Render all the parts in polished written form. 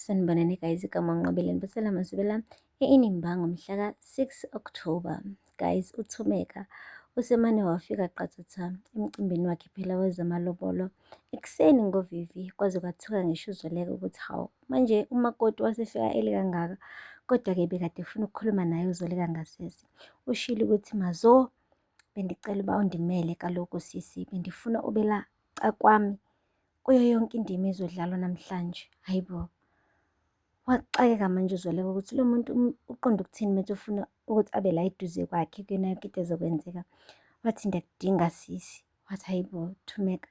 Sanibonani guys, igama uNqobile Nibusela Masibela e-Inimba ngomhla ka-6 October. Guys, uThumeka usemane wafika qathatha emcimbini wakhe phela wezamalobolo ekuseni ngovivi kwaze kwathuka ngisho uZoleka ukuthi hawu manje umakoti wasefika eli kangaka kodwa-ke bekade efuna ukukhuluma naye uZoleka ngasese. Ushilo ukuthi Mazo bendicela uba undimele kaloku sisi bendifuna ube la cakwami kuyo yonke indima ezodlalwa namhlanje. Hayi bo, waxakeka manje uZoleka ukuthi lo muntu uqonde ukuthini methi ufuna ukuthi abe la eduze kwakhe kuyona yonke into ezokwenzeka. Wathi ndiyakudinga sisi. Wathi hayi bo Thumeka,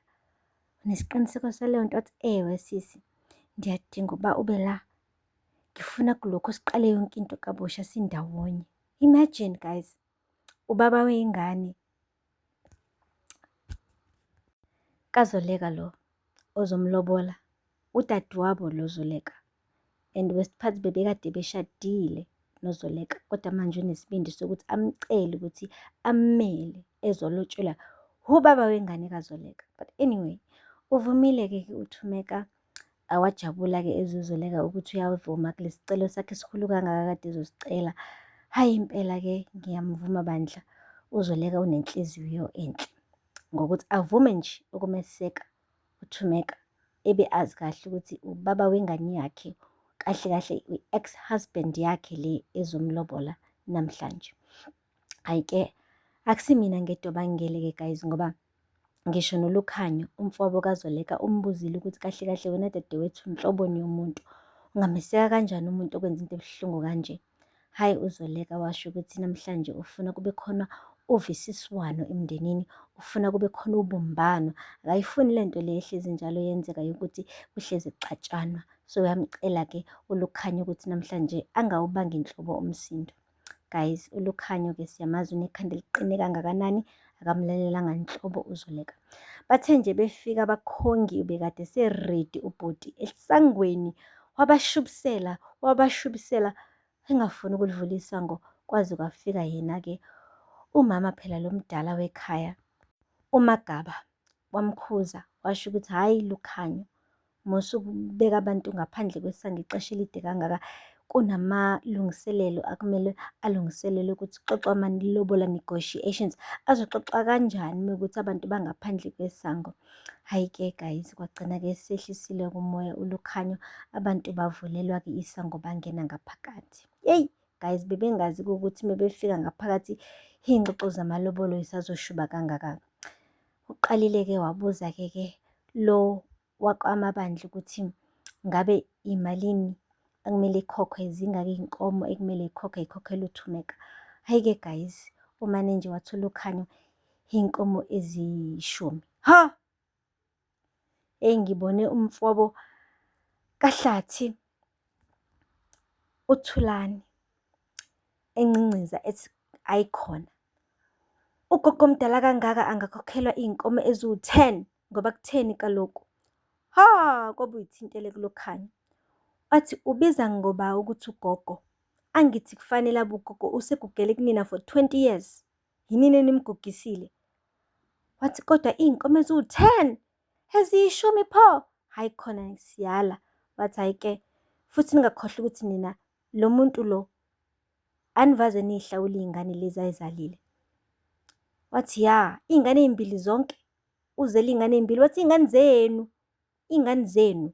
unesiqiniseko saleyo nto? Wathi ewe sisi, ndiyadinga uba ube la. Ngifuna kulokhu siqale yonke into kabusha sindawonye. Imagine guys, ubaba weyingane kaZoleka lo ozomlobola, udadewabo lo Zoleka and wesiphathi bebekade beshadile noZoleka kodwa manje unesibindi sokuthi amcele ukuthi ammele ezolotshelwa ubaba wengane kaZoleka. But anyway, uvumile-ke uThumeka Wajabula-ke ezuzuleka ukuthi uyavuma kulesi sicelo sakhe esikhulu kangaka kade ezosicela. Hhayi impela-ke ngiyamvuma bandla, uZoleka unenhliziyo enhle ngokuthi avume nje ukumeseka uThumeka ebe azi kahle ukuthi ubaba wengane yakhe kahle kahle i-ex husband yakhe le ezomlobola namhlanje. Hhayi-ke akusimina ngedwa abangele-ke guys ngoba Ngisho noLukhanyo, umfowabo kaZoleka umbuzile ukuthi kahle kahle wena dadewethu nhloboni yomuntu, ungameseka kanjani umuntu okwenza into ebuhlungu kanje? Hhayi uZoleka washo ukuthi namhlanje ufuna kube khona uvisiswano emndenini, ufuna kube khona ubumbano. Akayifuni le nto le ehlezi njalo yenzeka yokuthi kuhlezi kuxatshanwa. So uyamcela-ke uLukhanyo ukuthi namhlanje angawubangi nhlobo umsindo. Guys, uLukhanyo ke siyamazi unekhanda eliqine kangakanani, akamlalelanga nhlobo uZoleka. Bathe nje befika abakhongi ubekade seredi ubhuti esangweni wabashubisela, wabashubisela engafuni ukulivula isango kwaze kwafika yena-ke umama phela lo mdala wekhaya uMagaba wamkhuza washo ukuthi hhayi Lukhanyo Musa ukubeka abantu ngaphandle kwesango ixesha elide kangaka. Kunamalungiselelo akumele alungiselelwe ukuthi kuxoxwe amalobola negotiations. Azoxoxwa kanjani uma kuwukuthi abantu bangaphandle kwesango? Hhayi-ke guys, kwagcina-ke sehlisile umoya uLukhanyo, abantu bavulelwa-ke isango bangena ngaphakathi. Yeyi guys, bebengazi ukuthi uma befika ngaphakathi iy'ngxoxo zamalobolo zisazoshuba kangaka. Uqalile-ke wabuza-ke ke lo wakwaMabandla ukuthi ngabe imalini ekumele ikhokhwe, zingaki iy'nkomo ekumele y'khokhwe y'khokhelwe uThumeka. Hhayi-ke guys, umane nje wathola ukhanyo iy'nkomo eziyishumi. Ha! Eyi ngibone umfowabo kaHlathi uThulani encinciza ethi hhayi khona. Ugogo omdala kangaka angakhokhelwa iy'nkomo eziwu-ten ngoba kutheni kaloku? Ha! Kwabe uyithintele kulokhanya. Wathi ubiza ngoba ukuthi ugogo? Angithi kufanele abe ugogo usegugele kunina for 20 years. Yinina enimgugisile. Wathi kodwa iy'nkomo eziwu-ten eziyishumi pho? Hhayi khona siyala. Wathi hhayi-ke futhi ningakhohlwa ukuthi nina lo muntu lo anivaze niyihlawule iy'ngane lezi ayizalile. Wathi ya, iy'ngane ey'mbili zonke, uzele iy'ngane ey'mbili. Wathi iy'ngane zenu, iy'ngane zenu.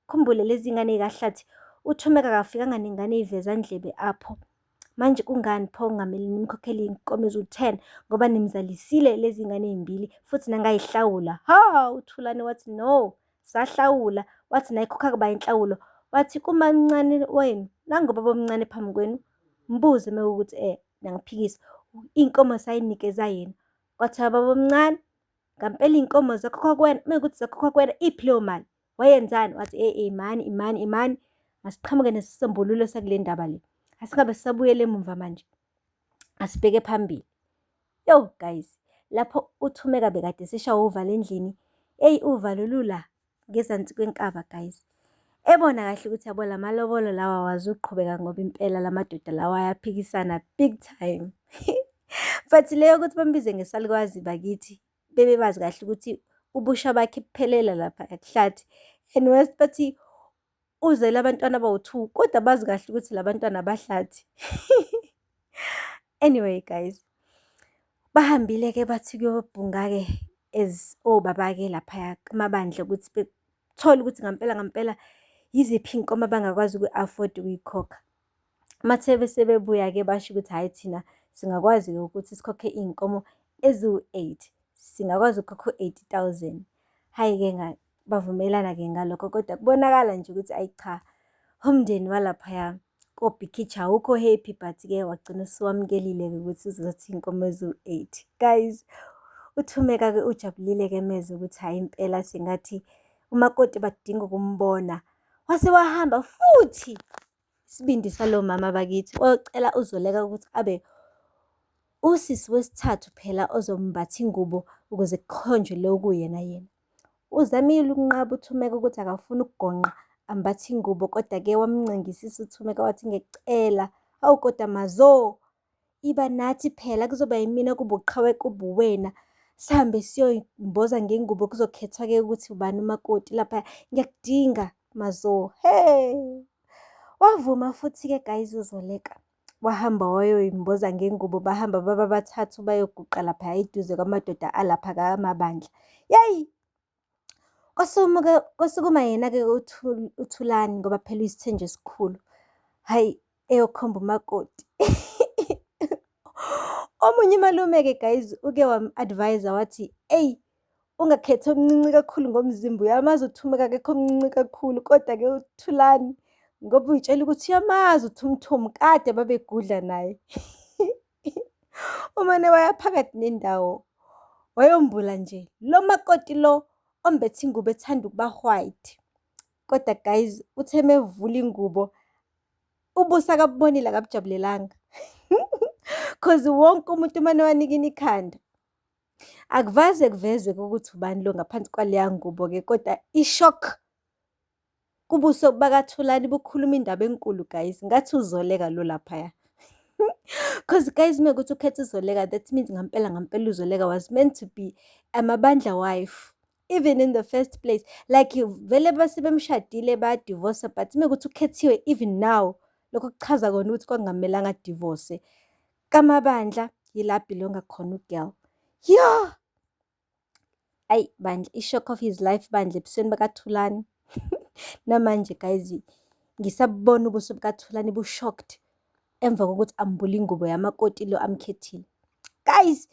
Khumbule lezi ngane ey'kaHlathi, uThumeka akafikanga nengane eyivezandlebe apho. Manje kungani pho kungamele nimkhokhele iy'nkomo eziwu-ten ngoba nimzalisile lezi ngane ey'mbili futhi nangayihlawula. Ha, uThulani wathi no, sahlawula. Wathi nayikhokha kuba inhlawulo. Wathi kumamncane wenu, nangu ubaba omncane phambi kwenu, mbuze uma kuwukuthi niyangiphikisa. Iy'nkomo sayinikeza yena. Kwathiwa baba omncane, ngampela iy'nkomo zakhokhwa kuwena, uma kuwukuthi zakhokhwa kuwena, iphi leyo mali? Wayenzani? Wathi eh imani imani imani, masiqhamuke nesisombululo sakule ndaba le. Asingabe sisabuyela emumva manje, asibheke phambili. Yo guys, lapho uThumeka bekade seshawa uvalo endlini, eyi uvalo lula ngezansi kwenkaba guys. Ebona kahle ukuthi yabo la malobolo lawa awazuqhubeka ngoba impela la madoda lawa ayaphikisana big time. But leyo ukuthi bambize ngesalukwazi bakithi bebebazi kahle ukuthi ubusha bakhe buphelela lapha ekuhlathi and worse bathi Uzele abantwana abawu-two, kodwa bazi kahle ukuthi la bantwana abahlathi. Anyway guys, bahambile-ke bathi kuyobhunga-ke as obaba-ke laphaya kumabandla ukuthi bethole ukuthi ngampela ngampela yiziphi iy'nkomo abangakwazi uku-afford-a ukuyikhokha. Mathe sebebuya-ke basho ukuthi hhayi, thina singakwazi-ke ukuthi sikhokhe iy'nkomo eziwu-eight, singakwazi ukukhokha u-80,000. Hhayi-ke, bavumelana-ke ngalokho, kodwa kubonakala nje ukuthi ayi cha, umndeni walaphaya koBhikicha awukho happy, but-ke wagcina usuwamukelile-ke ukuthi uzothatha iy'nkomo eziwu-eight. Guys, uThumeka-ke ujabulile-ke mezwa ukuthi hhayi impela sengathi umakoti badinga ukumbona. Wase wahamba futhi, isibindi salo mama bakithi, wayocela uZoleka ukuthi abe usisi wesithathu phela ozombatha ingubo ukuze kukhonjwe lo okuyena yena. Uzamile ukunqaba uThumeka ukuthi akafuni ukugonqa ambathe ingubo, kodwa-ke wamncengisisa uThumeka wathi, "Ngiyacela, awu kodwa Mazo, iba nathi phela, kuzoba yimina kube uqhawe kube uwena. Sihambe siyoyimboza ngengubo, kuzokhethwa-ke ukuthi ubani umakoti laphaya. Ngiyakudinga Mazo." He! Wavuma futhi-ke guys uZoleka. Wahamba wayoyimboza ngengubo, bahamba baba bathathu bayoguqa laphaya eduze kwamadoda alapha kaMabandla. Yeyi! Kwasukuma yena-ke uThulani ngoba phela uyisithenjwa esikhulu. Hhayi, eyokhomba umakoti. Omunye umalume-ke guys uke wamu-advise-a wathi, eyi, ungakhethi omncinci kakhulu ngomzimba, uyamazi uThumeka akekho omncinci kakhulu. Kodwa-ke uThulani ngoba uy'tshela ukuthi uyamazi uThumthumu, kade babegudla naye. Umane waya phakathi nendawo wayombula nje lo makoti lo ombethe ingubo ethanda ukuba white. Kodwa guys, uthe mevula ingubo, ubuso akabubonile akabujabulelanga. 'Cause wonke umuntu umane wanikina ikhanda. Akuvaze kuvezwe ukuthi ubani lo ngaphansi kwaleya ngubo-ke, kodwa i-shock kubuso bakaThulani bukhuluma indaba enkulu guys, ngathi uZoleka lo laphaya. 'Cause guys, mekuthi ukhetha uZoleka, that means ngampela ngampela uZoleka was meant to be amabandla wife even in the first place. Like vele base bemshadile baya-divorce-a, but mekuthi ukhethiwe even now, lokho kuchaza kona ukuthi kwakungamelanga a-divorce. KaMabandla yila belong-a khona u-girl. Yoh! Ayi bandla, i-shock of his life bandla ebusweni bakaThulani. Namanje guys, ngisabubona ubuso bukaThulani bu-shocked emva kokuthi ambule ingubo yamakoti lo amkhethile. Guys,